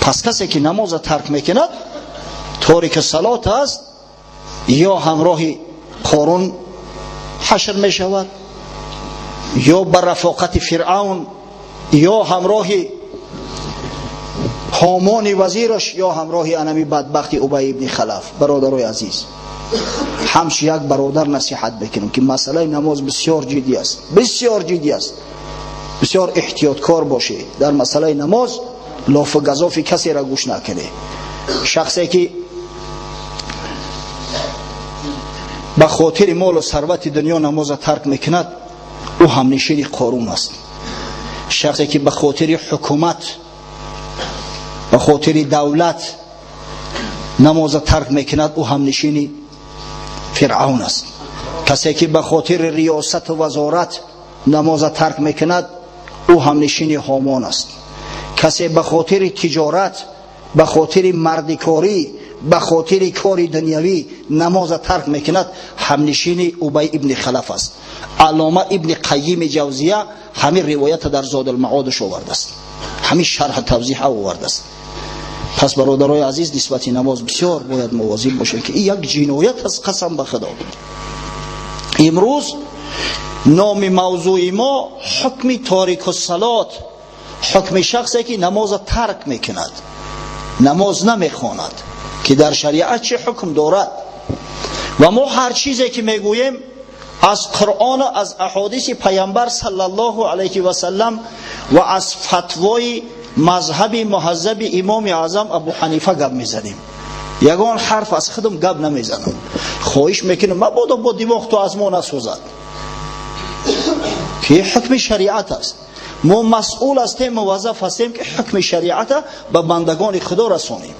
Пас касе ки намоза тарк мекунад, торики салот аст, ё ҳамроҳи Қорун ҳашр мешавад, ё ба рафоқати Фиръавн, ё ҳамроҳи Ҳомони вазираш, ё ҳамроҳи анами бадбахти Убай ибни Халаф. Бародарои азиз, ҳамчи як бародар насиҳат бекунем, ки масъалаи намоз бисёр ҷиддӣ аст, бисёр ҷиддӣ аст. Бисёр эҳтиёткор бошед дар масъалаи намоз, лофу газофи касеро гӯш накунед. Шахсе ки ба хотири молу сарвати дунё намоза тарк мекунад, ӯ ҳамнишини Қорун аст. Шахсе ки ба хотири ҳукумат, ба хотири давлат намоза тарк мекунад, ӯ ҳамнишини Фиръавн аст. Касе ки ба хотири риёсату вазорат намоза тарк мекунад, ӯ ҳамнишини Ҳомон аст. Касе ба хотири тиҷорат, ба хотири мардикорӣ, ба хотири кори дунявӣ намоза тарк мекунад, ҳамнишини Убай ибни Халаф аст. Аллома ибни Қайими Ҷавзия ҳамин ривоята дар Зодулмаодаш овардааст, ҳамин шарҳ тавзиҳа овардааст. Пас бародарои азиз, нисбати намоз бисёр бояд мувозиб бошем, ки ин як ҷиноят аст, қасам ба Худо. Имрӯз номи мавзӯи мо ҳукми торикуссалот, ҳукми шахсе ки намоза тарк мекунад, намоз намехонад, ки дар шариат чӣ ҳукм дорад. Ва мо ҳар чизе ки мегӯем аз Қуръону аз аҳодиси Пайғамбар саллаллоҳу алайҳи васаллам ва аз фатвои мазҳаби муҳаззаби Имоми Аъзам Абу Ҳанифа гап мезанем. Ягон ҳарф аз худам гап намезанам. Хоҳиш мекунам, мабодо бо димоғ то аз мо насӯзад, ки ҳукми шариат аст. Мо масъул ҳастем, муваззаф ҳастем, ки ҳукми шариата ба бандагони Худо расонем.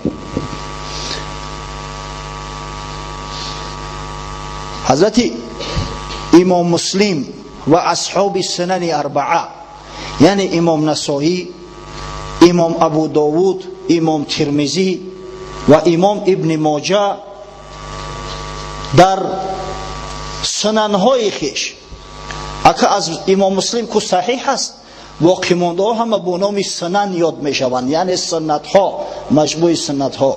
Ҳазрати Имом Муслим ва асҳоби сунани арбаа, яъне Имом Насоӣ, Имом Абу Довуд, Имом Тирмизӣ ва Имом Ибни Моҷа дар сунанҳои хеш, ака аз Имом Муслим ку саҳиҳ аст, боқимондаҳо ҳама бо номи сунан ёд мешаванд, яъне суннатҳо, маҷмӯи суннатҳо.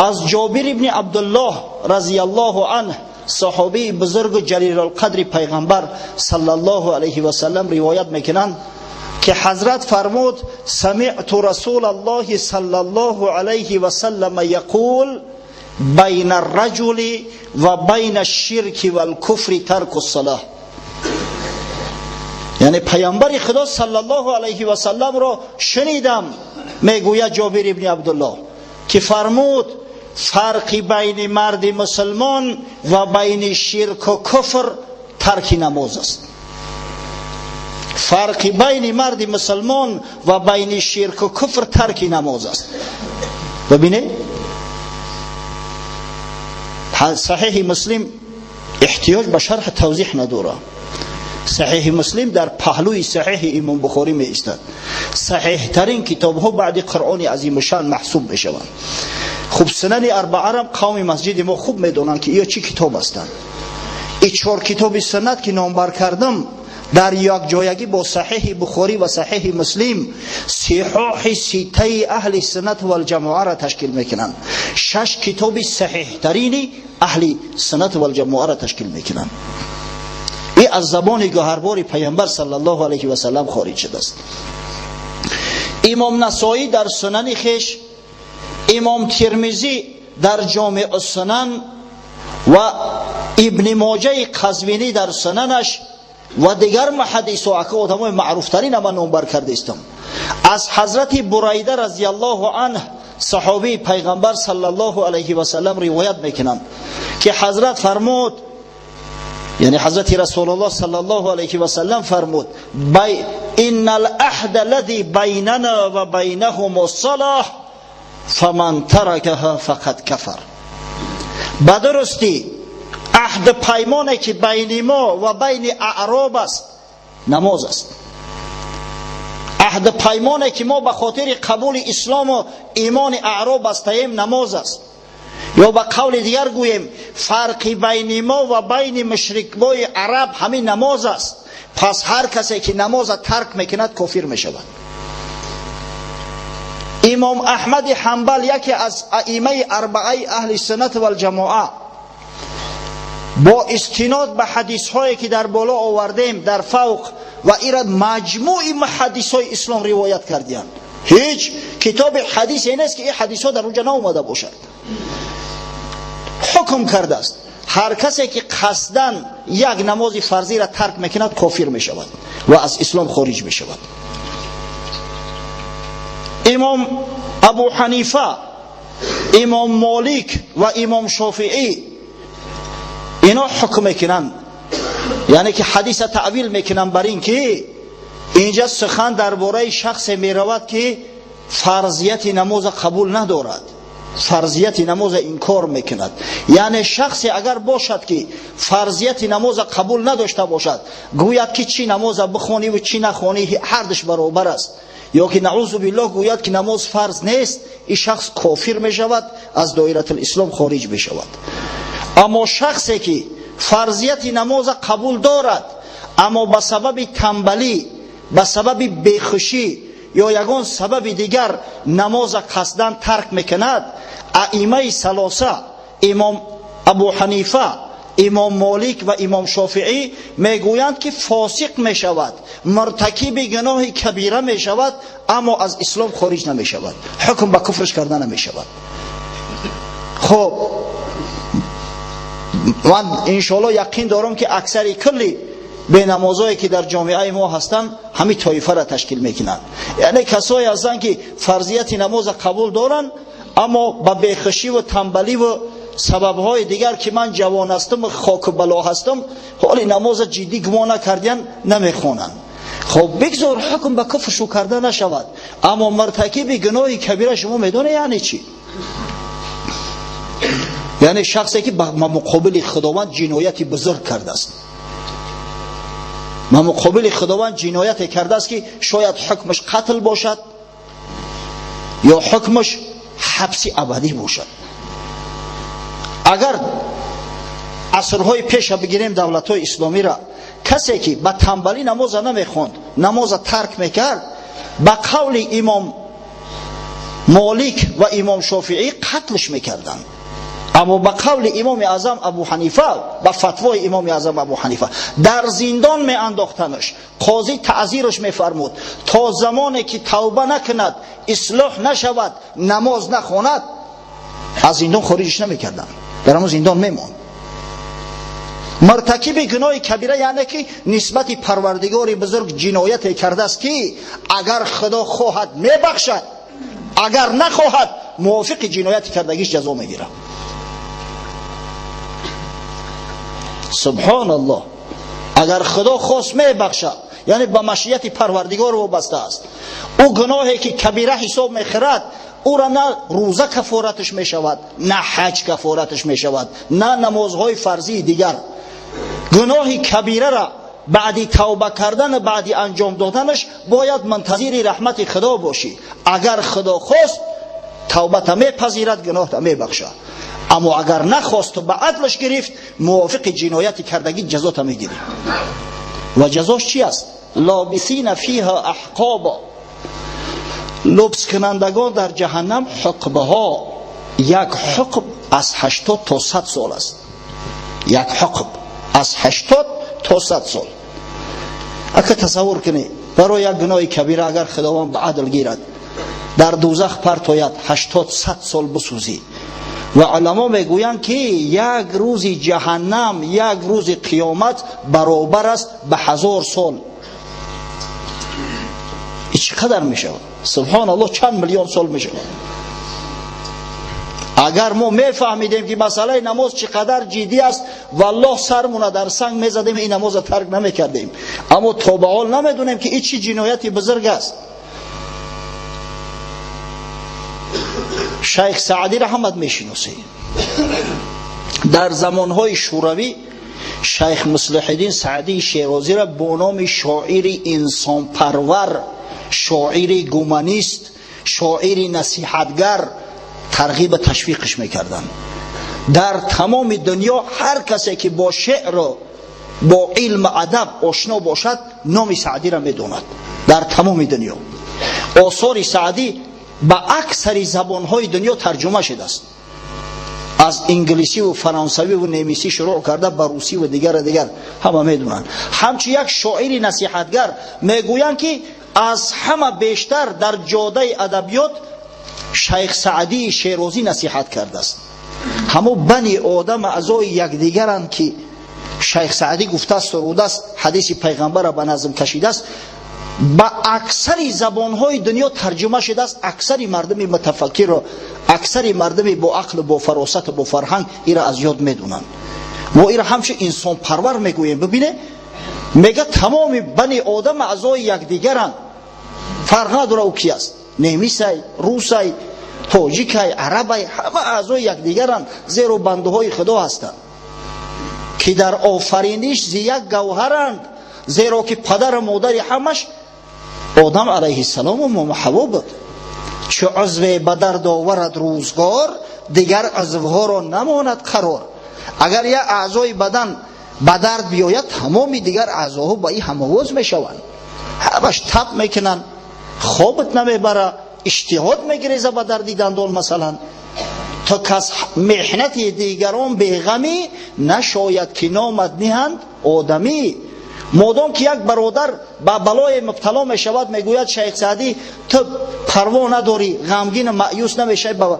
Аз Ҷобир ибни Абдуллоҳ разияллоҳу анҳ, саҳобии бузургу ҷалилулқадри Пайғамбар саллаллоҳу алайҳи васаллам ривоят мекунанд, ки ҳазрат фармуд: самиъту расулаллоҳи саллаллоҳу алайҳи васаллам яқул байна арраҷули ва байна ашширки валкуфри тарку ссалоҳ. Яъне Пайғамбари Худо саллаллоҳу алайҳи васалламро шунидам, мегӯяд Ҷобир ибни Абдуллоҳ, ки фармуд: фарқи байни марди мусулмон ва байни ширку куфр тарки намоз аст. Фарқи байни марди мусулмон ва байни ширку куфр тарки намоз аст. Бибинед, Саҳиҳи Муслим эҳтиёҷ ба шарҳ тавзиҳ надорад. Саҳиҳи Муслим дар паҳлӯи Саҳиҳи Имом Бухорӣ меистад. Саҳиҳтарин китобҳо баъди Қуръони азимушшаън маҳсуб мешаванд. Хуб, сунани арбаарам қавми масҷиди мо хуб медонанд, ки иё чӣ китоб ҳастанд. И чор китоби суннат ки номбар кардам, дар якҷоягӣ бо Саҳиҳи Бухорӣ ва Саҳиҳи Муслим сиҳоҳи ситаи аҳли суннат валҷамоаро ташкил мекунанд. Шаш китоби саҳиҳтарини аҳли суннат валҷамоаро ташкил мекунанд. И аз забони гӯҳарбори Пайғамбар саллаллоҳу алайҳи васаллам хориҷ шудааст. Имом Насоӣ дар сунани хеш, Имом Тирмизӣ дар Ҷомеъ сунан ва Ибни Моҷаи Қазвинӣ дар сунанаш ва дигар муҳаддисо, ака одамои маъруфтарин ама номбар кардаистам, аз ҳазрати Бурайда разияллоҳу анҳ, саҳобии Пайғамбар саллаллоҳу алайҳи васаллам ривоят мекунанд, ки ҳазрат фармуд, яъне ҳазрати Расулуллоҳ саллаллоҳу алайҳи васаллам фармуд: инна алаҳда аллази байнана ва байнаҳум ассалоҳ фаман таракаҳа фақад кафар. Ба дурустӣ аҳду паймоне ки байни мо ва байни аъроб аст, намоз аст. Аҳду паймоне ки мо ба хотири қабули ислому имони аъроб бастаем, намоз аст. Ё ба қавли дигар гӯем, фарқи байни мо ва байни мушрикбои араб ҳамин намоз аст. Пас ҳар касе ки намоза тарк мекунад, кофир мешавад. Имом Аҳмад Ҳанбал, яке аз аимаи арбаи аҳли суннат вал ҷамоа, бо истинод ба ҳадисҳое ки дар боло овардем, дар фавқ ва ира маҷмӯи ҳадисҳои ислом ривоят кардиянд. Ҳеҷ китоби ҳадисе нест ки ин ҳадисҳо дар онҷа наомада бошад. Ҳукм кардааст, ҳар касе ки қасдан як намози фарзиро тарк мекунад, кофир мешавад ва аз ислом хориҷ мешавад. Имом Абу Ҳанифа, имом Молик ва имом Шофиӣ ино ҳукм мекунанд, яъне ки ҳадиса таъвил мекунанд бар ин ки инҷа сухан дар бораи шахсе меравад, ки фарзияти намоза қабул надорад, фарзияти намоза инкор мекунад. Яъне шахсе агар бошад, ки фарзияти намоза қабул надошта бошад, гӯяд ки чӣ намоза бихониву чӣ нахонӣ, ҳардуш баробар аст, ё ки, наъузу биллоҳ, гӯяд ки намоз фарз нест, ин шахс кофир мешавад, аз доиратулислом хориҷ мешавад. Аммо шахсе ки фарзияти намоза қабул дорад, аммо ба сабаби тамбалӣ, ба сабаби бехушӣ ё ягон сабаби дигар намоза қасдан тарк мекунад, аимаи салоса, имом Абу Ҳанифа, имом Молик ва имом Шофиӣ мегӯянд, ки фосиқ мешавад, муртакиби гуноҳи кабира мешавад, аммо аз ислом хориҷ намешавад, ҳукм ба куфрш карда намешавад. Хуб, ман иншоалло яқин дорам, ки аксари кулли бенамозое ки дар ҷомеаи мо ҳастанд, ҳамин тоифаро ташкил мекунанд, яъне касое ҳастанд, ки фарзияти намоза қабул доранд, аммо ба бехушиву тамбаливу сабабҳои дигар, ки ман ҷавон ҳастам, хоку бало ҳастам, ҳоли намоза ҷиддӣ гумон накардиян, намехонанд. Хоб, бигзор ҳукм ба куфр шу карда нашавад, аммо муртакиби гуноҳи кабира шумо медонед яъне чӣ? Яъне шахсе ки ба муқобили Худованд ҷинояти бузург кардааст, ба муқобили Худованд ҷинояте кардааст, ки шояд ҳукмаш қатл бошад ё ҳукмаш ҳабси абадӣ бошад. Агар асрҳои пеша бигирем, давлатҳои исломиро, касе ки ба тамбалӣ намоза намехонд, намоза тарк мекард, ба қавли имом Молик ва имом Шофиӣ қатлш мекарданд, аммо ба қавли имоми аъзам Абу Ҳанифа, ба фатвои имоми аъзам Абу Ҳанифа, дар зиндон меандохтанаш. Қозӣ таъзираш мефармуд, то замоне ки тавба накунад, ислоҳ нашавад, намоз нахонад, аз зиндон хориҷш намекарданд, дар ҳамон зиндон мемонд. Муртакиби гуноҳи кабира яъне ки нисбати Парвардигори бузург ҷинояте кардааст, ки агар Худо хоҳад, мебахшад, агар нахоҳад, мувофиқи ҷинояти кардагиш ҷазо мегирад. Субҳоналлоҳ! Агар Худо хост, мебахшад, яъне ба машияти Парвардигор вобаста аст. Ӯ гуноҳе ки кабира ҳисоб мехӯрад, ӯра на рӯза кафораташ мешавад, на ҳаҷ кафораташ мешавад, на намозҳои фарзии дигар. Гуноҳи кабирара баъди тавба кардан, баъди анҷом доданаш бояд мунтазири раҳмати Худо бошӣ. Агар Худо хост, тавбата мепазирад, гуноҳта мебахшад, аммо агар нахосту ба адлаш гирифт, мувофиқи ҷинояти кардагӣ ҷазота мегирӣ. Ва ҷазош чи аст? Лобисина фиҳа аҳқоба, лубскунандагон дар ҷаҳаннам ҳуқбаҳо. Як ҳуқб аз 80 то 100 сол аст, як ҳуқб аз 80 то 100 сол. Ака, тасаввур кунед, барои як гуноҳи кабира агар Худованд ба адл гирад, дар дӯзах партояд, 80-100 сол бисӯзӣ. Ва уламо мегӯянд, ки як рӯзи ҷаҳаннам, як рӯзи қиёмат баробар аст ба 1000 сол. Чӣ қадар мешавад? Субҳоналлоҳ, чанд миллион сол мешавад. Агар мо мефаҳмидем, ки масъалаи намоз чӣ қадар ҷиддӣ аст, валлоҳ, сармона дар санг мезадем, ин намоза тарк намекардем. Аммо то ба ҳол намедонем, ки ин чӣ ҷинояти бузург аст. Шайх Саъдиро ҳамат мешиносед. Дар замонҳои шӯравӣ шайх Муслиҳиддин Саъдии Шерозиро бо номи шоири инсонпарвар, шоири гуманист, шоири насиҳатгар тарғиба ташвиқш мекарданд. Дар тамоми дунё ҳар касе ки бо шеъру бо илму адаб ошно бошад, номи Саъдиро медонад. Дар тамоми дунё осори Саъдӣ ба аксари забонҳои дунё тарҷума шудааст. Аз инглисӣ ва фаронсавӣ ва немисӣ шурӯъ карда ба русӣ ва дигар дигар ҳама медонанд. Ҳамчун як шоири насиҳатгар мегӯянд, ки аз ҳама бештар дар ҷодаи адабиёт Шайх Саъдии Шерозӣ насиҳат кардааст. Ҳамо бани одам аъзои якдигаранд, ки Шайх Саъдӣ гуфтааст, сурудааст, ҳадиси пайғамбарро ба назм кашидааст, ба аксари забонҳои дунё тарҷума шудааст. Аксари мардуми мутафаккирро, аксари мардуми бо ақлу бо фаросату бо фарҳанг ира аз ёд медонанд. Мо ира ҳамчун инсонпарвар мегӯем. Бибине, мега тамоми бани одам аъзои якдигаранд, фарқ надора ӯ ки аст, немисай, русай, тоҷикай, арабай, ҳама аъзои якдигаранд, зеро бандаҳои Худо ҳастанд, ки дар офариниш зи як гавҳаранд, зеро ки падару модари ҳамаш Одам алайҳиссалому мома Ҳаво буд. Чу узве ба дард оварад рӯзгор, дигар узвҳоро намонад қарор. Агар як аъзои бадан ба дард биёяд, тамоми дигар аъзоҳо ба ин ҳамовоз мешаванд, ҳамаш тап мекунанд, хобат намебара, иштиҳод мегиреза ба дарди дандон масалан. То кас меҳнати дигарон беғамӣ нашояд, ки номад ниҳанд одамӣ. Модом ки як бародар ба балое мубтало мешавад, мегӯяд Шайх Саъдӣ, ту парво надорӣ, ғамгину маъюс намешавӣ ба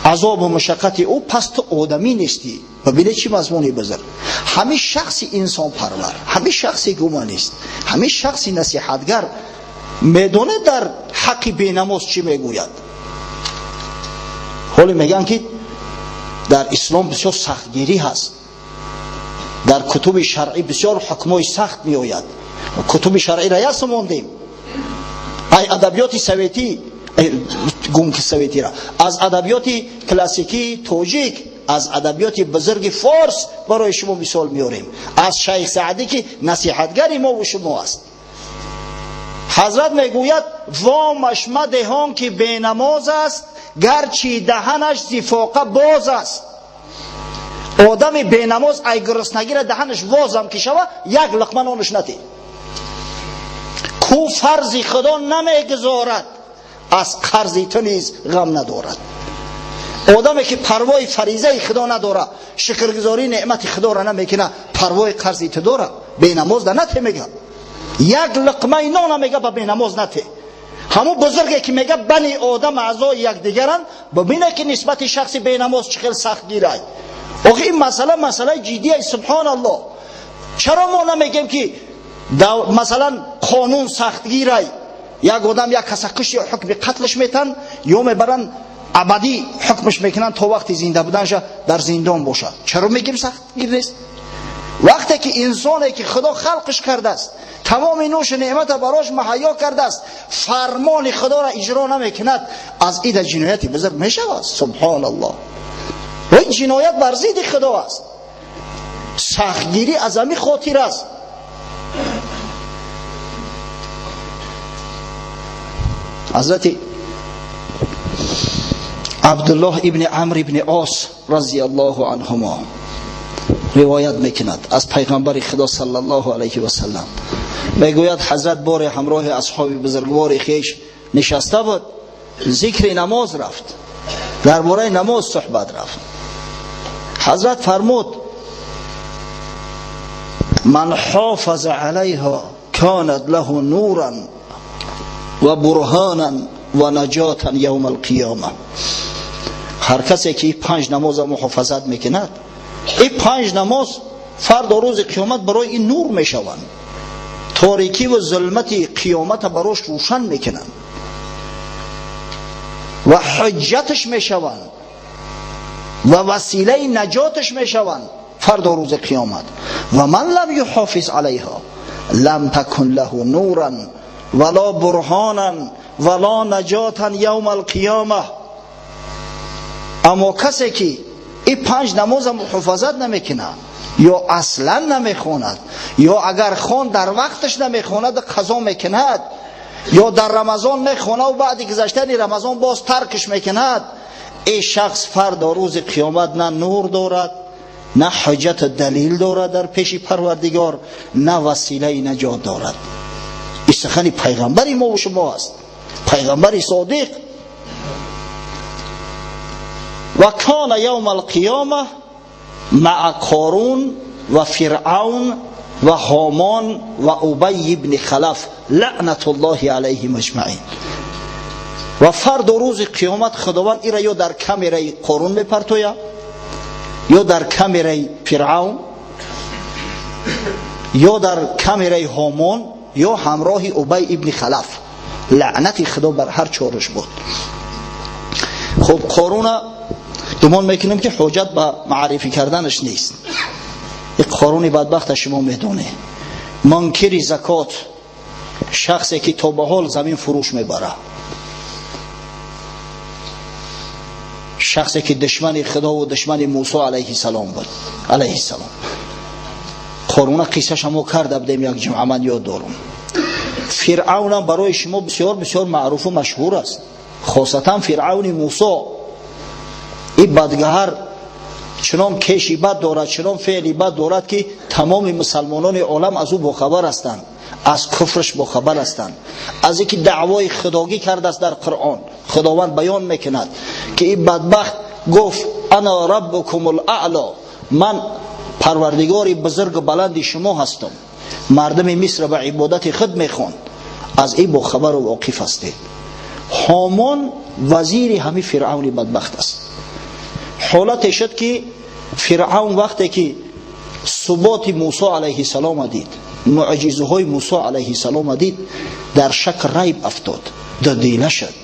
азобу мушаққати ӯ, пас ту одамӣ нестӣ. Бибине чӣ мазмуни бузург. Ҳамин шахси инсонпарвар, ҳамин шахси гуманист, ҳамин шахси насиҳатгар медонад дар ҳаққи бенамоз чӣ мегӯяд. Ҳоле мегӯянд, ки дар ислом бисёр сахтгирӣ ҳаст, дар кутуби шаръӣ бисёр ҳукмҳои сахт меояд. Кутуби шаръиро ясно мондем, ай адабиёти советӣ, гум ки советира, аз адабиёти классикии тоҷик, аз адабиёти бузурги форс барои шумо мисол меорем, аз Шайх Саъдӣ, ки насиҳатгари мову шумо аст. Ҳазрат мегӯяд: вомаш мадеҳон, ки бенамоз аст, гарчи даҳанаш зифоқа боз аст. Одами бенамоз ай гуруснагира даҳанаш возам ки шава, як луқма нонаш натӣ. Ку фарзи Худо намегузорад, аз қарзи ту низ ғам надорад. Одаме ки парвои фаризаи Худо надора, шукргузории неъмати Худоро намекуна, парвои қарзи ту дора? Бенамоз да нате, мега, як луқмаи нона мега ба бенамоз нате. Ҳамун бузурге ки мега бани одам аъзои якдигаранд, бибине ки нисбати шахси бенамоз чӣ хел сахтгирай. Охи ин масъала масъалаи ҷиддия, субҳоналлоҳ. Чаро мо намегем, ки масалан қонун сахтгирай, як одам як каса кушт, ё ҳукми қатлш метан, ё мебаранд абадӣ ҳукмш мекунанд, то вақти зинда буданша дар зиндон бошад? Чаро мегем сахтгир нест, вақте ки инсоне ки Худо халқш кардааст, тамоми нӯшу неъмата барош муҳайё кардааст, фармони Худоро иҷро намекунад? Аз ида ҷинояти бузург мешавад, субҳоналлоҳ. Ин ҷиноят бар зидди Худо аст. Сахтгирӣ аз ҳамин хотир аст. Ҳазрати Абдуллоҳ ибни Амр ибни Ос разияллоҳу анҳумо ривоят мекунад аз пайғамбари Худо саллаллоҳу алайҳи васаллам. Мегӯяд, ҳазрат боре ҳамроҳи асҳоби бузургвори хеш нишаста буд, зикри намоз рафт, дар бораи намоз суҳбат рафт. Ҳазрат фармуд: ман ҳофаза алайҳа канат лаҳу нуран ва бурҳонан ва наҷотан явма алқиёма. Ҳар касе ки панҷ намоза муҳофазат мекунад, ин панҷ намоз фардо рӯзи қиёмат барои ин нур мешаванд, торикӣ ва зулмати қиёмата барош рӯшан мекунанд ва ҳуҷҷаташ мешаванд ва василаи наҷоташ мешаванд фардо рӯзи қиёмат. Ва ман лам юҳофиз алайҳа лам такун лаҳу нуран вала бурҳонан вала наҷотан явма алқиёма. Аммо касе ки ин панҷ намоза муҳофазат намекунад, ё аслан намехонад, ё агар хон дар вақташ намехонад, қазо мекунад, ё дар Рамазон мехонад ва баъди гузаштани Рамазон боз таркш мекунад, ин шахс фардо рӯзи қиёмат на нур дорад, на ҳуҷҷату далил дорад дар пеши Парвардигор, на василаи наҷот дорад. Ин сухани пайғамбари мо шумо аст. Пайғамбари содиқ. Ва кана явма алқиёма маа Қорун ва Фиръавн ва Ҳомон ва Убай ибни Халаф лаънатуллоҳи алайҳим аҷмаин. Ва фардо рӯзи қиёмат Худованд ира ё дар камераи Қорун мепартояд, ё дар камераи Фиръавн, ё дар камераи Ҳомон, ё ҳамроҳи Убай ибни Халаф. Лаънати Худо бар ҳар чораш буд. Хуб, Қоруна гумон мекунем ки ҳоҷат ба маърифӣ карданаш нест. Ин Қоруни бадбахта шумо медонед. Мункири закот, шахсе ки то ба ҳол замин фурӯш мебарад, шахсе ки душмани Худо ва душмани Мусо алайҳиссалом буд, алайҳиссалом. Қоруна қиссаша мо карда будем як ҷумъа, ман ёд дорам. Фиръавнам барои шумо бисёр бисёр маъруфу машҳур аст, хосатан Фиръавни Мусо. Ин бадгаҳар чунон кеши бад дорад, чунон феъли бад дорад ки тамоми мусалмонони олам аз ӯ бохабар ҳастанд, аз куфраш бохабар ҳастанд, аз инки даъвои худогӣ кардааст дар Қуръон. Худованд баён мекунад ки ин бадбахт гуфт: ана раббукум ал-аъло, ман парвардигори бузургу баланди шумо ҳастам. Мардуми Миср ба ибодати худ мехонд, аз ин бохабару воқиф ҳастед. Ҳомон вазири ҳамин Фиръавни бадбахт аст. Ҳолате шуд ки Фиръавн вақте ки суботи Мусо алайҳиссалома дид, муъҷизаҳои Мусо алайҳиссалома дид, дар шак райб афтод, дудила шуд.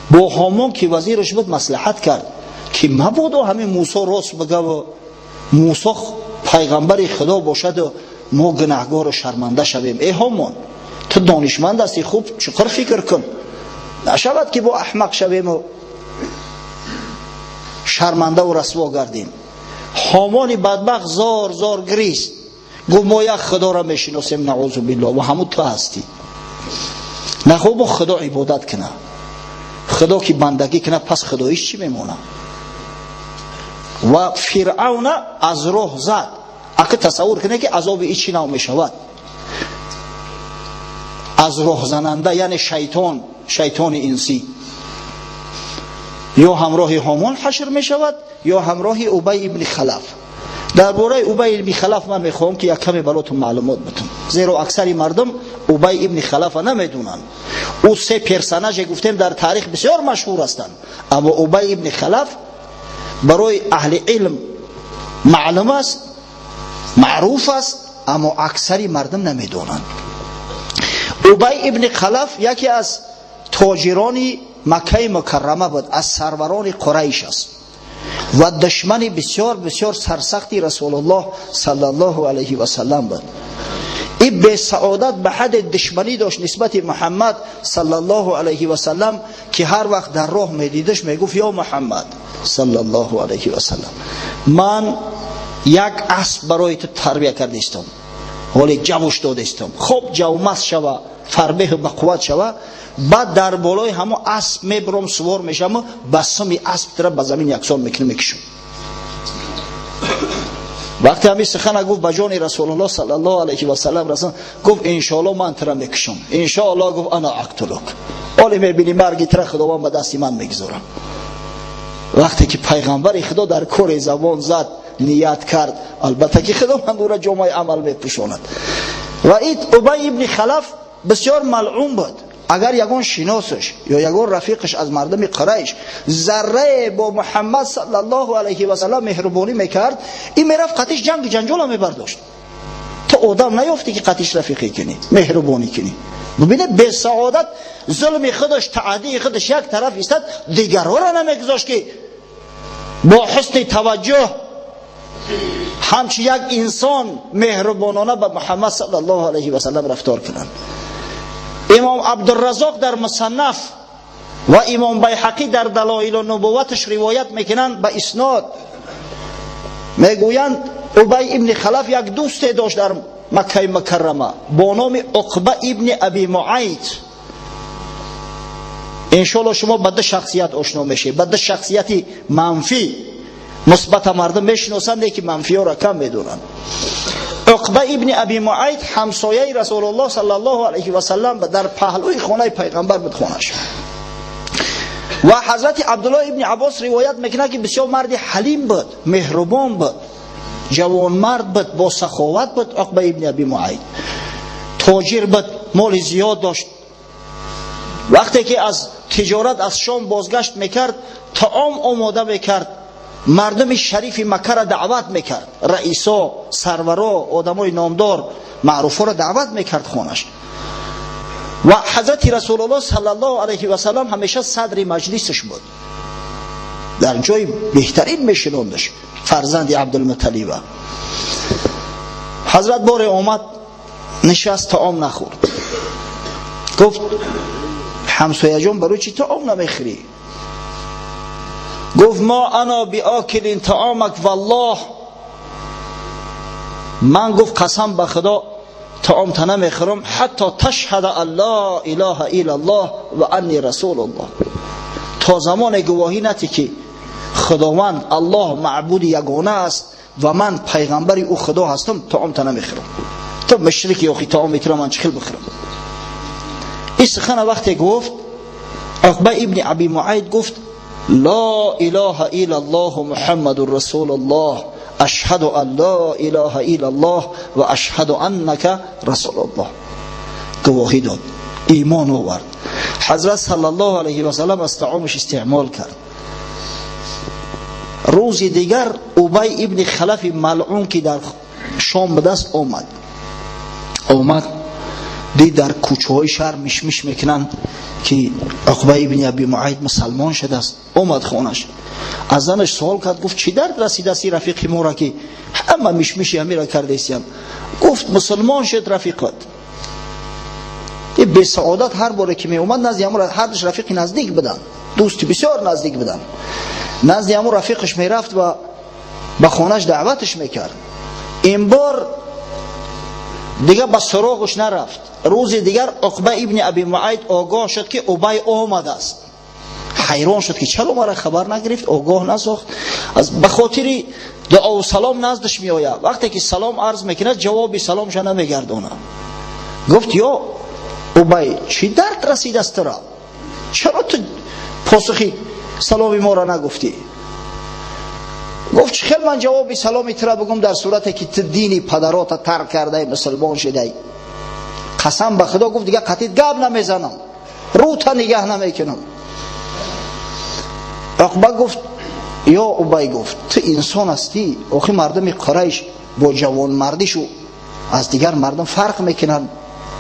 Бо Ҳомон ки вазираш буд маслиҳат кард ки мабодо ҳамин Мусо рост бигаву Мусо пайғамбари Худо бошаду мо гунаҳгору шарманда шавем. Э Ҳомон, ту донишманд ҳастӣ, хуб чуқур фикр кун, нашавад ки бо аҳмақ шавему шармандаву расво гардем. Ҳомони бадбахт зор зор гирист, гуфт: мо як Худоро мешиносем, наъузу биллоҳ, ва ҳамун ту ҳастӣ. Нахоб бо Худо ибодат куна, Худо ки бандагӣ куна, пас худоиш чӣ мемонад? Ва Фиръавна аз роҳ зад. Ака тасаввур кунед ки азоби и чӣ нав мешавад. Аз роҳзананда, яъне шайтон, шайтони инсӣ, ё ҳамроҳи Ҳомон ҳашр мешавад, ё ҳамроҳи Убай ибни Халаф. Дар бораи Убай ибни Халаф ман мехоҳам ки як каме баротон маълумот битам, зеро аксари мардум Убай ибни Халафа намедонанд. Ӯ се персонаже гуфтем дар таърих бисёр машҳур ҳастанд, аммо Убай ибни Халаф барои аҳли илм маълум аст, маъруф аст, аммо аксари мардум намедонанд. Убай ибни Халаф яке аз тоҷирони Маккаи Мукаррама буд, аз сарварони Қурайш аст ва душмани бисёр бисёр сарсахти Расулуллоҳ саллаллоҳу алайҳи васаллам буд. Ин бесаодат ба ҳадде душманӣ дошт нисбати Муҳаммад саллаллоҳу алайҳи васаллам ки ҳар вақт дар роҳ медидаш мегуфт: ё Муҳаммад саллаллоҳу алайҳи васаллам, ман як асп барои ту тарбия кардаистам, ҳоле ҷавуш додаистам, хоб ҷавмаст шава, фарбеҳу бақувват шава, баъд дар болои ҳамо асп мебурам, сувор мешавам, ба суми асп тира ба замин яксон мекунам, мекушам. Вақте ҳамин сухана гуфт, ба ҷони Расулуллоҳ саллаллоҳу алайҳи васаллам расон, гуфт: иншоаллоҳ ман тира мекушам, иншоаллоҳ. Гуфт: ана актулук, ҳоле мебинӣ марги тира Худованд ба дасти ман мегузорам. Вақте ки пайғамбари Худо дар кори забон зад, ният кард, албатта ки Худованд ӯра ҷомаи амал мепӯшонад. Ва ин Убай ибни Халаф бисёр малъун буд. Агар ягон шиносаш ё ягон рафиқаш аз мардуми Қурайш заррае бо Муҳаммад саллаллоҳу алайҳи васаллам меҳрубонӣ мекард, ин мерафт қатиш ҷанги ҷанҷола мебардошт. Ту одам наёфтӣ ки қатиш рафиқӣ кунӣ, меҳрубонӣ кунӣ. Бубинед, бесаодат зулми худаш, таъдии худаш як тараф истад, дигарҳоро намегузошт ки бо ҳусни таваҷҷӯҳ ҳамчун як инсон меҳрубонона ба Муҳаммад саллаллоҳу алайҳи васаллам рафтор кунанд. Имом Абдураззоқ дар Мусаннаф ва имом Байҳақӣ дар Далоилу нубувваташ ривоят мекунанд ба иснод, мегӯянд Убай ибни Халаф як дӯсте дошт дар Маккаи Мукаррама бо номи Уқба ибни Аби Муайт. Иншоалло шумо ба ду шахсият ошно мешавед, ба ду шахсияти манфӣ. Мусбата мардум мешиносанд, лекин манфиёро кам медонанд. Уқба ибн Аби Муайт ҳамсояи Расулуллоҳ саллаллоҳу алайҳи васаллам дар паҳлӯи хонаи пайғамбар буд хонаш. Ва ҳазрати Абдуллоҳ ибн Аббос ривоят мекунад, ки бисёр марди ҳалим буд, меҳрубон буд, ҷавонмард буд, бо саховат буд. Уқба ибн Аби Муайт тоҷир буд, моли зиёд дошт. Вақте ки аз тиҷорат аз Шом бозгашт мекард, таом омода мекард, мардуми шарифи Маккаро даъват мекард, раисо, сарваро, одамои номдор, маъруфҳоро даъват мекард хонаш. Ва ҳазрати Расулуллоҳ саллаллоҳу алайҳи васаллам ҳамеша садри маҷлисаш буд, дар ҷои беҳтарин мешинондаш фарзанди Абдулмуталлиба. Ҳазрат боре омад, нишаст, таом нахӯрд. Гуфт: ҳамсояҷон, барои чӣ таом намехӯрӣ? Гуфт: ма ана биокилин таомак валлоҳ. Ман, гуфт, қасам ба Худо, таомта намехӯрам, ҳатто ташҳада ан ла илаҳа иллаллоҳ ва анни расулуллоҳ, то замоне гувоҳӣ натӣ, ки Худованд Аллоҳ маъбуди ягона аст ва ман пайғамбари ӯ Худо ҳастам, таомта намехӯрам. Ту мушрики, охи таом метирам, ман чӣ хел бихӯрам? Ин сухана вақте гуфт, Уқба ибни Аби Муайт гуфт: ла илаҳа иллаллоҳ Муҳаммадун расулуллоҳ, ашҳаду ан ла илаҳа иллаллоҳ ва ашҳаду аннака расулуллоҳ. Гувоҳӣ дод, имон овард. Ҳазрат саллаллоҳу алайҳи васаллам аз таомаш истеъмол кард. Рӯзи дигар Убай ибни Халафи малъун, ки дар Шом ба даст омад, дид дар кӯчаҳои шаҳр мишмиш мекунанд, ки Уқба ибни Аби Муайт мусалмон шудааст. Омад хонаш, аз занаш суол кард, гуфт: чӣ дард расидааст ин рафиқи моро, ки ҳама мишмиши ҳамира кардаистиям? Гуфт: мусулмон шуд рафиқат. Ин бесаодат ҳар боре ки меомад назди ҳамон, ҳардуш рафиқи наздик буданд, дӯсти бисёр наздик буданд, назди ҳамон рафиқаш мерафт ва ба хонаш даъваташ мекард. Ин бор дига ба суроғаш нарафт. Рӯзи дигар Уқба ибни Аби Муайт огоҳ шуд, ки Убай омадааст. Ҳайрон шуд, ки чаро мара хабар нагирифт, огоҳ насохт. Ба хотири дуову салом наздаш меояд. Вақте ки салом арз мекунад, ҷавоби саломша намегардонад. Гуфт: ё Убай, чӣ дард расидааст тура? Чаро ту посухи саломи моро нагуфтӣ? Гуфт: чӣ хел ман ҷавоби саломи тура бигум, дар сурате ки ту дини падарота тарк кардай, мусулмон шудай? Қасам ба Худо, гуфт, дига қатит гап намезанам, рӯта нигаҳ намекунам. Уқба гуфт: ё Убай, гуфт, ту инсон ҳастӣ, охи мардуми Қурайш бо ҷавонмардишу аз дигар мардум фарқ мекунанд,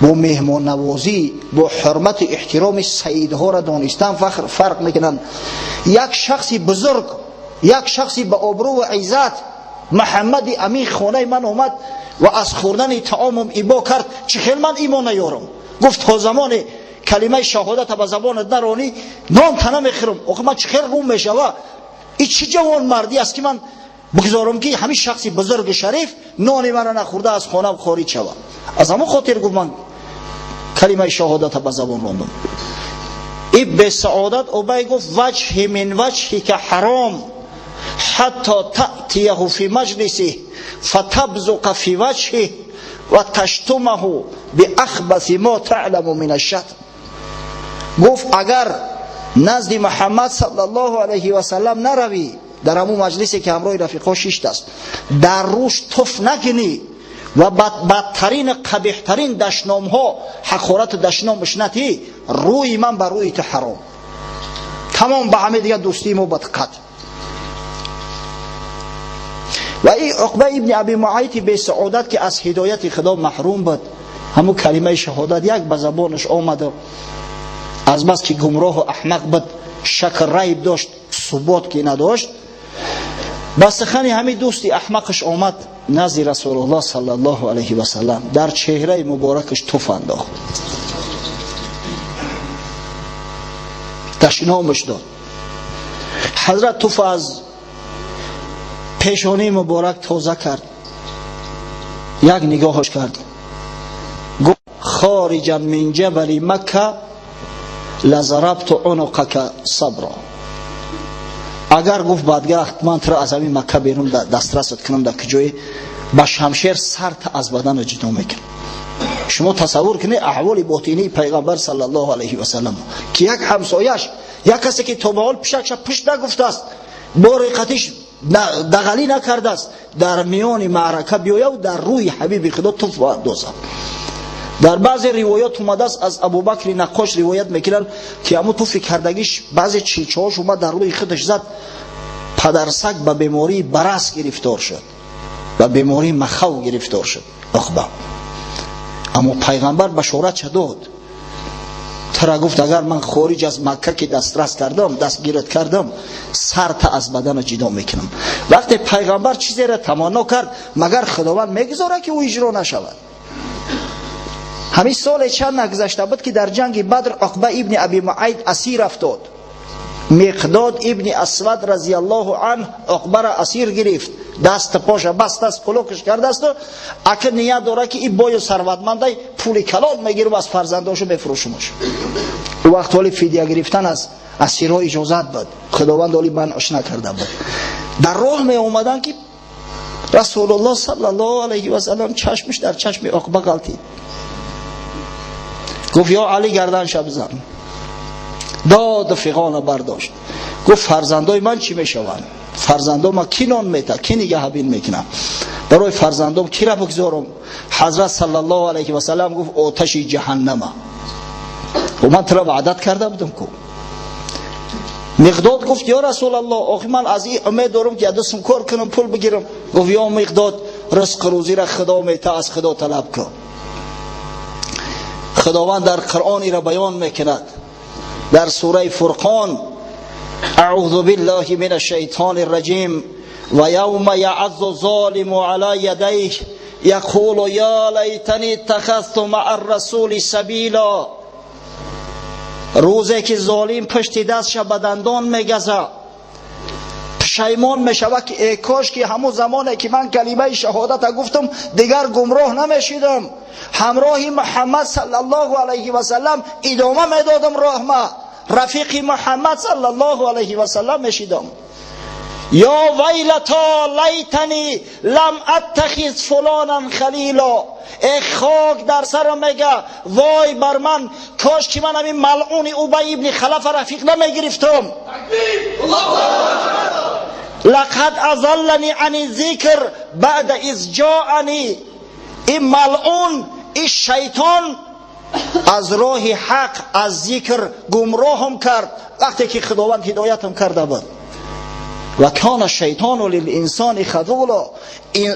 бо меҳмоннавозӣ, бо ҳурмату эҳтироми саидҳоро донистан фарқ мекунанд. Як шахси бузург, як шахси ба обрӯ ва иззат, Муҳаммади Амин, хонаи ман омад ва аз хӯрдани таомам ибо кард, чӣ хел ман имон наёрам? Гуфт: то замоне калимаи шаҳодата ба забонат наронӣ, нон та намехӯрам. Охи ман чӣ хел рӯм мешава? И чӣ ҷавонмардӣ аст, ки ман бигзорам, ки ҳамин шахси бузурги шариф нони маро нахӯрда аз хонам хориҷ шава? Аз ҳамон хотир, гуфт, ман калимаи шаҳодата ба забон рондам. И бесаодат Убай гуфт: ваҷҳи мин ваҷҳика ҳаром ҳатто таътияҳу фи маҷлисиҳ фатабзуқа фи ваҷҳиҳ ва таштумаҳу биахбаси мо таъламу мин ашшатм. Гуфт: агар назди Муҳаммад саллаллоҳу алайҳи васаллам наравӣ, дар ҳамун маҷлисе ки ҳамроҳи рафиқҳо шиштааст, дар рӯш туф накунӣ ва бадтарин, қабеҳтарин дашномҳо, ҳақорату дашномаш натӣ, рӯи ман ба рӯи ту ҳаром. Тамом, ба ҳаме дигар дӯстии мо ба қатъ. Ва ин Уқба ибни Аби Муайти бесаодат, ки аз ҳидояти Худо маҳрум буд, ҳамун калимаи шаҳодат як ба забонаш омаду аз бас ки гумроҳу аҳмақ буд, шак райб дошт, субот ки надошт, ба сухани ҳамин дӯсти аҳмақаш омад назди Расулуллоҳ саллаллоҳу алайҳи васаллам, дар чеҳраи муборакаш туф андохт, дашномаш дод. Ҳазрат туф аз пешонии муборак тоза кард, як нигоҳаш кард, гуфт: хориҷан мин ҷабали Макка лазарабту унуқака сабро. Агар, гуфт, бадгахт, ман туро аз ҳамин Макка берун дастрасат кунам, дар куҷое ба шамшер сарта аз бадана ҷудо мекунам. Шумо тасаввур кунед аҳволи ботинии пайғамбар саллаллоҳу алайҳи васаллам, ки як ҳамсояш, як касе ки то ба ҳол пишакша пушт нагуфтааст, бо реқатиш дағалӣ накардааст, дар миёни маърака биёяв дар рӯи ҳабиби худо туф андозад. Дар баъзе ривоят омадааст, аз Абубакри Наққош ривоят мекунанд, ки ҳамун туфи кардагиш баъзе чилчаҳош омад дар рӯи худаш зад, падарсаг ба бемории барас гирифтор шуд, ба бемории махав гирифтор шуд Уқба. Аммо пайғамбар башорат дод, тара гуфт агар ман хориҷ аз Макка ки дастрас кардам, дастгират кардам, сарта аз бадана ҷудо мекунам. Вақте пайғамбар чизеро таманно кард, магар Худованд мегузорад ки ӯ иҷро нашавад? Ҳамин соле чанд нагузашта буд, ки дар ҷанги Бадр Уқба ибни Аби Муайд асир афтод. Миқдод ибни Асвад разияллоҳу анҳ Уқбаро асир гирифт, даст поша бастааст, пулокаш кардасту ака ният дорад, ки и бою сарватмандай, пули калон мегирам, аз фарзандошу мефурӯшумаш. Ӯ вақт ҳоли фидия гирифтан аз асирҳо иҷозат буд, Худованд ҳоли манъш накарда буд. Дар роҳ меомаданд, ки Расулуллоҳ саллаллоҳу алайҳи васаллам чашмаш дар чашми Уқба ғалтид. Гуфт: ё Али, гарданша бизан. Доду фиғона бардошт, гуфт: фарзандои ман чӣ мешаванд? Фарзандом ма ки нон мета, ки нигаҳбин мекунам? Барои фарзандом кира бигзорам? Ҳазрат саллаллоҳу алайҳи васаллам гуфт: оташи ҷаҳаннама. Ман тура ваъдат карда будам ку. Миқдод гуфт: ё Расулаллоҳ, охи ман аз ин умед дорам, ки ядустам кор кунам, пул бигирам. Гуфт: ё Миқдод, ризқу рӯзира Худо мета, аз Худо талаб кун. Худованд дар Қуръон ира баён мекунад дар сураи Фурқон: аъузу биллаҳи мин ашшайтони рраҷим, ва явма яъаззу золиму ала ядайҳ яқулу я лайтани иттахазту маа ррасули сабила. Рӯзе ки золим пушти дастша ба дандон мегаза, пушаймон мешавад, ки э кош ки ҳамун замоне ки ман калимаи шаҳодата гуфтам, дигар гумроҳ намешидам, ҳамроҳи Муҳаммад саллаллоҳу алайҳи васаллам идома медодам роҳма, рафиқи Муҳаммад саллаллоҳу алайҳи васаллам мешидам. Ё вайлато лайтани лам аттахиз фулонан халило. Э хок дар сарам, мега, вой бар ман, кош ки ман ҳамин малъуни Убай ибни Халафа рафиқ намегирифтам. Лақад азаллани ани зикр баъда из ҷоани. Ин малъун, ин шайтон аз роҳи ҳақ, аз зикр гумроҳам кард, вақте ки Худованд ҳидоятам карда буд. Ва кана шайтону лилинсони хазула.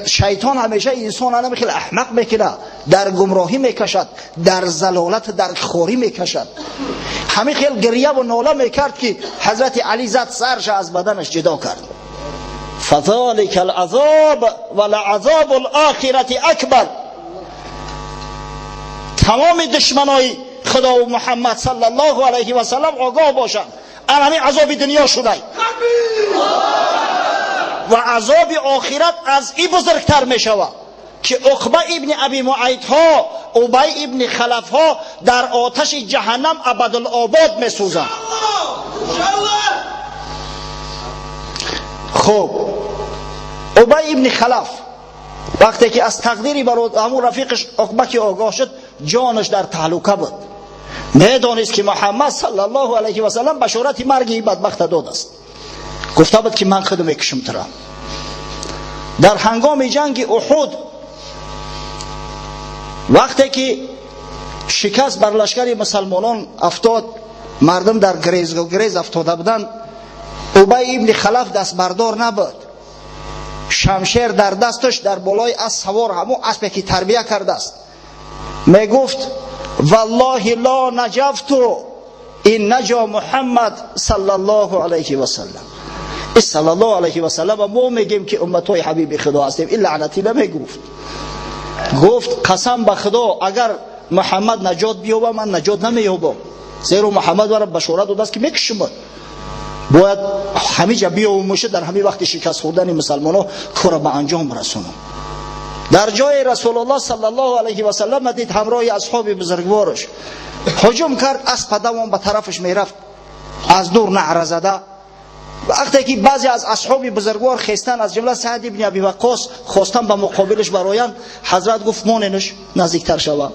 Шайтон ҳамеша инсон ана хеле аҳмақ мекунад, дар гумроҳӣ мекашад, дар залолат, дар хорӣ мекашад. Ҳамин хел гирьяву нола мекард, ки ҳазрати Али зад, сарша аз баданаш ҷудо кард. Фазалика алазоб ва лаазобу лохирати акбар. Тамоми душманои Худову Муҳаммад саллаллоҳу алайҳи васаллам огоҳ бошанд, ан ҳамин азоби дунё шудай ва азоби охират аз и бузургтар мешавад, ки Уқба ибни Аби Муайдҳо, Убай ибни Халафҳо дар оташи ҷаҳаннам абадулобод месӯзанд. Хуб, Убай ибни Халаф вақте ки аз тақдири ҳамун рафиқаш Уқба ки огоҳ шуд, ҷонаш дар таҳлука буд. Медонист, ки Муҳаммад саллаллоҳу алайҳи васаллам башорати марги ин бадбахта додааст, гуфта буд, ки ман худу мекушам тура. Дар ҳангоми ҷанги Уҳуд, вақте ки шикаст бар лашкари мусалмонон афтод, мардум дар грез афтода буданд, Убай ибни Халаф дастбардор набуд. Шамшер дар дасташ, дар болои асп савор, ҳамун аспе ки тарбия кардааст, мегуфт: валлоҳи ло наҷафту ин наҷо Муҳаммад саллаллоҳу алайҳи васаллам. И саллаллоҳу алайҳи васаллам, мо мегем, ки умматҳои ҳабиби Худо ҳастем, ин лаънатӣ намегуфт. Гуфт: қасам ба Худо, агар Муҳаммад наҷот биёба, ман наҷот намеёбам, зеро Муҳаммад мара башорат додааст, ки мекушумад. Бояд ҳамиҷа биёвумуша, дар ҳамин вақти шикаст хӯрдани мусалмонҳо кора ба анҷом расонам. Дар ҷои Расулуллоҳ саллаллоҳу алайҳи васаллам дид, ҳамроҳи асҳоби бузургвораш ҳуҷум кард, аспа давон ба тарафаш мерафт, аз дур наъра зада. Вақте ки баъзе аз асҳоби бузургвор хестан, аз ҷумла Саъд ибни Аби Ваққос, хостан ба муқобилаш бароянд, ҳазрат гуфт моненаш наздиктар шава.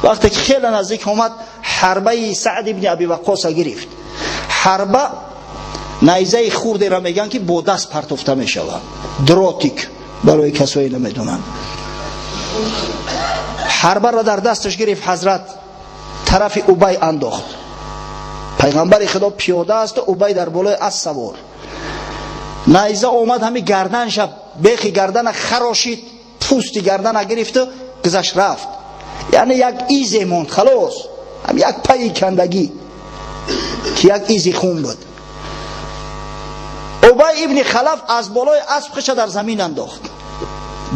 Вақте ки хеле наздик омад, ҳарбаи Саъд ибни Аби Ваққоса гирифт. Ҳарба найзаи хурдеро мегӯянд, ки бо даст партофта мешавад, дротик барои касое намедонанд. Ҳарбаро дар дасташ гирифт, ҳазрат тарафи Убай андохт. Пайғамбари Худо пиёда аст, Убай дар болои асп савор. Найза омад ҳами гарданша, бехи гардана харошид, пӯсти гардана гирифту гузашт рафт. Яъне як изе монд, халос, ҳам як пайи кандагӣ, ки як изи хун буд. Убай ибни Халаф аз болои асп хиша дар замин андохт,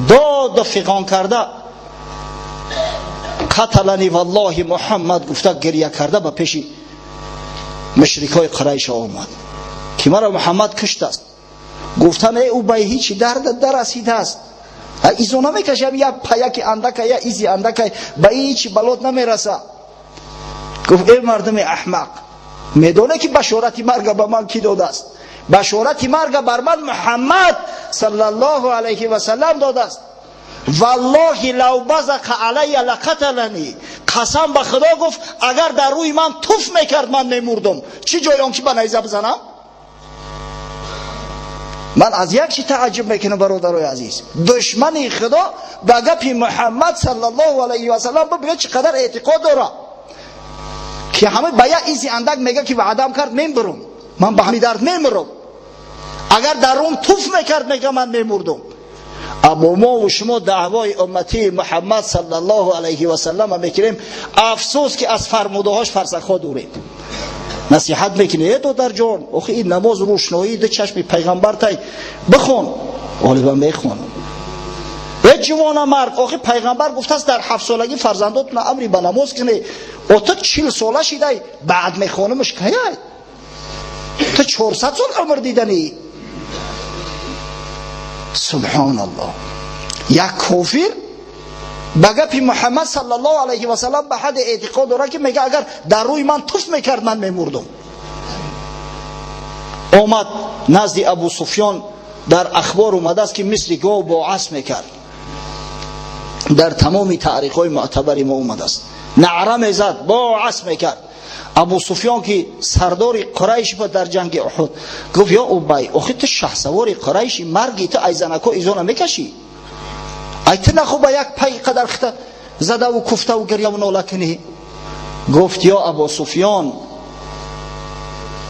доду фиғон карда, қаталани валлоҳи Муҳаммад гуфта, гиря карда ба пеши мушрикҳои Қурайша омад, ки маро Муҳаммад куштааст. Гуфтан: э Убай, ҳичи дардат дарасидааст, изо намекашам, як паяки андака, я изи андака, ба ҳичи балот намераса. Гуфт: э мардуми аҳмақ, медоне ки башорати марга ба ман кӣ додааст? Башорати марга бар ман Муҳаммад саллаллоҳу алайҳи васаллам додааст. Валлоҳи лав базақа алайя лақаталани, қасам ба Худо, гуфт, агар дар рӯи ман туф мекард, ман мемурдум, чӣ ҷои он ки ба найза бизанам. Ман аз як чи тааҷҷуб мекунам, бародарои азиз: душмани Худо ба гапи Муҳаммад саллаллоҳу алайҳи васаллам бибинед чӣ қадар эътиқод дорад, ки ҳама ба як изи андак мега, ки ваъдам кард, мембурум, ман ба ҳами дард мемурам. Агар дар рӯм туф мекард, мега, ман мемурдум. Аммо мо ва шумо даъвои умматии Муҳаммад саллаллоҳу алайҳи васаллам мекунем, афсӯс ки аз фармудаҳош фарсахҳо дурем. Насиҳат мекунем: э додарҷон, охи ин намоз рӯшноии ду чашми пайғамбар тай, бихон. Ғолибан мехонам. Э ҷавона мард, охи пайғамбар гуфтааст, дар 7 солагӣ фарзандотона амри ба намоз кунӣ, о ту 40 сола шидай, баъд мехонамаш, каяй? Ту 400 сол умр диданӣ. Субҳоналлоҳ, як кофир ба гапи Муҳаммад саллаллоҳу алайҳи васаллам ба ҳадди эътиқод дорад, ки мега, агар дар рӯи ман туф мекард, ман мемурдум. Омад назди Абу Суфён. Дар ахбор омадааст, ки мисли гов бо асп мекард. Дар тамоми таърихҳои муътабари мо омадааст, наъра мезад, бо асп мекард. Абу Суфён, ки сардори Қурайш буд дар ҷанги Уҳуд, гуфт: ё Убай, охи ту шаҳсавори Қурайши, марги ту айзанако изона мекашӣ, ай ту нахӯба як пай қадар хита задаву куфтаву гиряву нола кунӣ? Гуфт: ё Абу Суфён,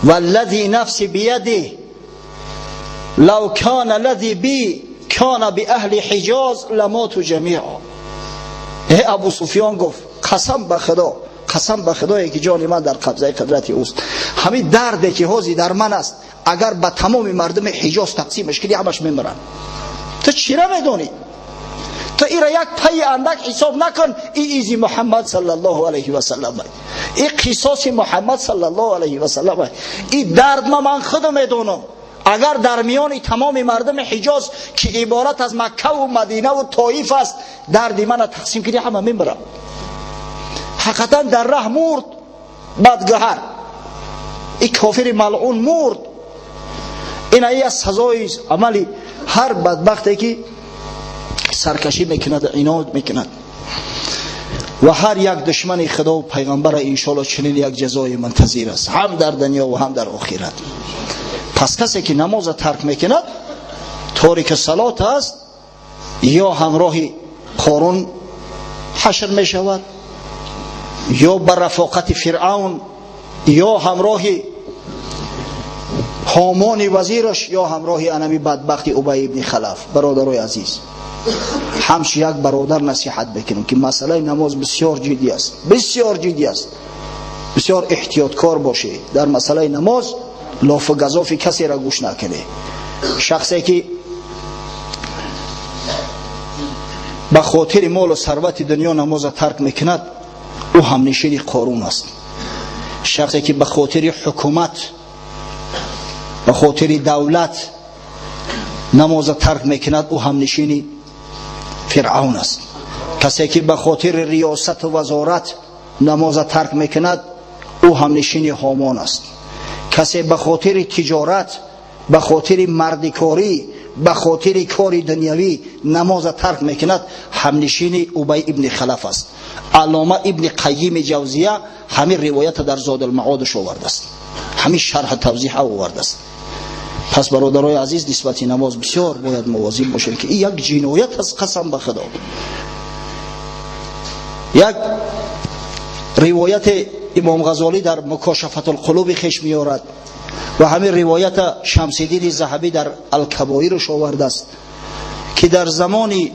валлази нафси биядih, лав кана лази би кана биаҳли Ҳиҷоз ламоту ҷамиа. Э Абу Суфён, гуфт, қасам ба Худо, қасам ба Худое ки ҷони ман дар қабзаи қудрати ӯст, ҳамин дарде ки ҳозир дар ман аст, агар ба тамоми мардуми Ҳиҷоз тақсимаш кунӣ, ҳамаш мемиранд. Ту чира медонӣ? Ту ира як пайи андак ҳисоб накун. И изи Муҳаммад саллаллоҳу алайҳи васаллам, и қисоси Муҳаммад саллаллоҳу алайҳи васаллам, и дард ма ман худо медонам. Агар дар миёни тамоми мардуми Ҳиҷоз, ки иборат аз Маккаву Мадинаву Тоиф аст, дарди мана тақсим кунӣ, ҳама мемирам. Ҳақиқатан дар раҳ мурд бадгӯҳар, и кофири малъун мурд. Ина и аз сазои амали ҳар бадбахте ки саркашӣ мекунад, инод мекунад. Ва ҳар як душмани Худову пайғамбара иншоалло чунин як ҷазои мунтазир аст, ҳам дар дунё ва ҳам дар охират. Пас касе ки намоза тарк мекунад, торики салот аст, ё ҳамроҳи Қорун ҳашр мешавад, ё ба рафоқати Фиръавн, ё ҳамроҳи Ҳомони вазираш, ё ҳамроҳи анами бадбахти Убай ибни Халаф. Бародарои азиз, ҳамчун як бародар насиҳат мекунем, ки масъалаи намоз бисёр ҷиддӣ аст, бисёр ҷиддӣ аст. Бисёр эҳтиёткор бошед дар масъалаи намоз, лофу газофи касеро гӯш накунед. Шахсе ки ба хотири молу сарвати дунё намоза тарк мекунад, ӯ ҳамнишини Қорун аст. Шахсе ки ба хотири ҳукумат, ба хотири давлат намоза тарк мекунад, ӯ ҳамнишини Фиръавн аст. Касе ки ба хотири риёсату вазорат намоза тарк мекунад, ӯ ҳамнишини Ҳомон аст. Касе ба хотири тиҷорат Ба хотири мардикорӣ, ба хотири кори дунявӣ намоза тарк мекунад, ҳамнишини Убай ибни Халаф аст. Аллома Ибни Қайими Ҷавзия ҳамин ривоята дар Зодулмаодаш овардааст, ҳамин шарҳ тавзеҳа овардааст. Пас, бародарои азиз, нисбати намоз бисёр бояд мувозиб бошем, ки ин як ҷиноят аст, қасам ба Худо. Як ривояти Имом Ғазолӣ дар Мукошафатулқулуби хеш меорад ва ҳамин ривоята Шамсиддини Заҳабӣ дар Алкабоираш овардааст, ки дар замони